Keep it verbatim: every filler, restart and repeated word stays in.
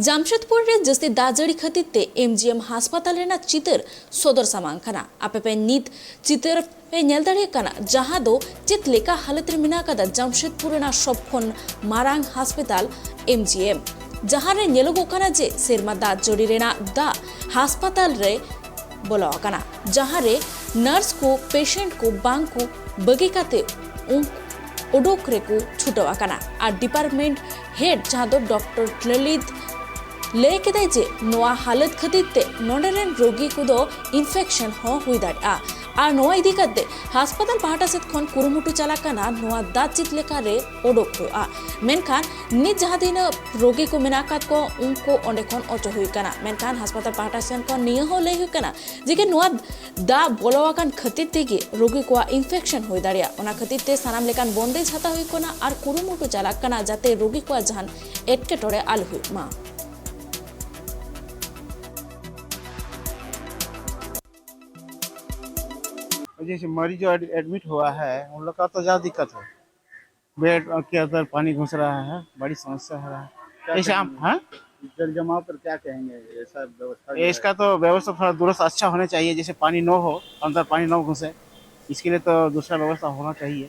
ᱡᱟᱢᱥᱮᱫᱽᱯᱩᱨ ᱨᱮ ᱡᱟᱹᱥᱛᱤ ᱫᱟᱜ ᱡᱟᱹᱲᱤ ᱠᱷᱟᱹᱛᱤᱨ ᱛᱮ ᱮᱢ ᱡᱤ ᱮᱢ ᱦᱟᱥᱯᱟᱛᱟᱞ ᱨᱮᱱᱟᱜ ᱪᱤᱛᱟᱹᱨ ᱥᱚᱫᱚᱨ ᱥᱟᱢᱟᱝ ᱠᱟᱱᱟ᱾ ᱟᱯᱮ ᱯᱮ ᱱᱤᱛ ᱪᱤᱛᱟᱹᱨ ᱯᱮ ᱧᱮᱞ ᱫᱟᱲᱮᱭᱟᱜ ᱠᱟᱱᱟ, ᱡᱟᱦᱟᱸ ᱫᱚ ᱪᱮᱫ ᱞᱮᱠᱟ ᱦᱟᱞᱚᱛ ᱨᱮ ᱢᱮᱱᱟᱜ ᱟᱠᱟᱫᱟ ᱡᱟᱢᱥᱮᱫᱽᱯᱩᱨ ᱨᱮᱱᱟᱜ ᱥᱚᱵ ᱠᱷᱚᱱ ᱢᱟᱨᱟᱝ ᱦᱟᱥᱯᱟᱛᱟᱞ ᱮᱢ ᱡᱤ ᱮᱢ, ᱡᱟᱦᱟᱸ ᱨᱮ ᱧᱮᱞᱚᱜᱚᱜ ᱠᱟᱱᱟ ᱡᱮ ᱥᱮᱨᱢᱟ ᱫᱟᱜ ᱡᱟᱹᱲᱤ ᱨᱮᱱᱟᱜ ᱫᱟᱜ ᱦᱟᱥᱯᱟᱛᱟᱞ ᱨᱮ ᱵᱚᱞᱚ ᱟᱠᱟᱱᱟ, ᱡᱟᱦᱟᱸ ᱨᱮ ᱱᱟᱨᱥ ᱠᱚ ᱯᱮᱥᱮᱱᱴ ᱠᱚ ᱵᱟᱝ ᱠᱚ ᱵᱟᱹᱜᱤ ᱠᱟᱛᱮ ᱩᱱᱠᱩ ᱩᱰᱩᱠ ᱨᱮᱠᱚ ᱪᱷᱩᱴᱟᱹᱣ ᱟᱠᱟᱱᱟ᱾ ᱟᱨ ᱰᱤᱯᱟᱨᱴᱢᱮᱱᱴ ᱦᱮᱰ, ᱡᱟᱦᱟᱸ ᱫᱚ ᱰᱚᱠᱴᱚᱨ ᱞᱚᱞᱤᱛ, ᱞᱟᱹᱭ ᱠᱮᱫᱟᱭ ᱡᱮ ᱱᱚᱣᱟ ᱦᱟᱞᱚᱛ ᱠᱷᱟᱹᱛᱤᱨ ᱛᱮ ᱱᱚᱰᱮ ᱨᱮᱱ ᱨᱳᱜᱤ ᱠᱚᱫᱚ ᱤᱱᱯᱷᱮᱠᱥᱚᱱ ᱦᱚᱸ ᱦᱩᱭ ᱫᱟᱲᱮᱭᱟᱜᱼᱟ᱾ ᱟᱨ ᱱᱚᱣᱟ ᱤᱫᱤ ᱠᱟᱛᱮ ᱦᱟᱥᱯᱟᱛᱟᱞ ᱯᱟᱦᱴᱟ ᱥᱮᱫ ᱠᱷᱚᱱ ᱠᱩᱨᱩᱢᱩᱴᱩ ᱪᱟᱞᱟᱜ ᱠᱟᱱᱟ ᱱᱚᱣᱟ ᱫᱟᱜ ᱪᱮᱫ ᱞᱮᱠᱟ ᱨᱮ ᱚᱰᱚᱠ ᱦᱩᱭᱩᱜᱼᱟ᱾ ᱢᱮᱱᱠᱷᱟᱱ ᱱᱤᱛ ᱡᱟᱦᱟᱸ ᱛᱤᱱᱟᱹᱜ ᱨᱳᱜᱤ ᱠᱚ ᱢᱮᱱᱟᱜ ᱟᱠᱟᱫ ᱠᱚᱣᱟ, ᱩᱱᱠᱩ ᱚᱸᱰᱮ ᱠᱷᱚᱱ ᱚᱪᱚᱜ ᱦᱩᱭ ᱠᱟᱱᱟ᱾ ᱢᱮᱱᱠᱷᱟᱱ ᱦᱟᱥᱯᱟᱛᱟᱞ ᱯᱟᱦᱴᱟ ᱥᱮᱱ ᱠᱷᱚᱱ ᱱᱤᱭᱟᱹ ᱦᱚᱸ ᱞᱟᱹᱭ ᱦᱩᱭᱩᱜ ᱠᱟᱱᱟ ᱡᱮ ᱠᱤ ᱱᱚᱣᱟ ᱫᱟᱜ ᱵᱚᱞᱚ ᱟᱠᱟᱱ ᱠᱷᱟᱹᱛᱤᱨ ᱛᱮᱜᱮ ᱨᱳᱜᱤ ᱠᱚᱣᱟᱜ ᱤᱱᱯᱷᱮᱠᱥᱚᱱ ᱦᱩᱭ ᱫᱟᱲᱮᱭᱟᱜᱼᱟ᱾ ᱚᱱᱟ ᱠᱷᱟᱹᱛᱤᱨ ᱛᱮ ᱥᱟᱱᱟᱢ ᱞᱮᱠᱟᱱ ᱵᱚᱱᱫᱮᱡᱽ ᱦᱟᱛᱟᱣ ᱦᱩᱭᱩᱜ ᱠᱟᱱᱟ ᱟᱨ ᱠᱩᱨᱩᱢᱩᱴᱩ ᱪᱟᱞᱟᱜ ᱠᱟᱱᱟ ᱡᱟᱛᱮ ᱨᱳᱜᱤ ᱠᱚᱣᱟᱜ ᱡᱟᱦᱟᱱ ᱮᱴᱠᱮᱴᱚᱬᱮ ᱟᱞᱚ ᱦᱩᱭᱩᱜ ᱢᱟ᱾ जैसे मरीज जो एड-, एडमिट हुआ है, उन लोग का तो ज़्यादा दिक्कत है। बेड के अंदर पानी घुस रहा है, बड़ी समस्या हो रहा है। क्या ऐसे आप, कहेंगे? हाँ? जल जमाव पर क्या कहेंगे? ऐसा व्यवस्था जो है। इसका तो व्यवस्था थोड़ा दुरुस्त अच्छा होना चाहिए, जैसे पानी न हो, अंदर पानी न घुसे, इसके लिए तो दूसरा व्यवस्था होना चाहिए।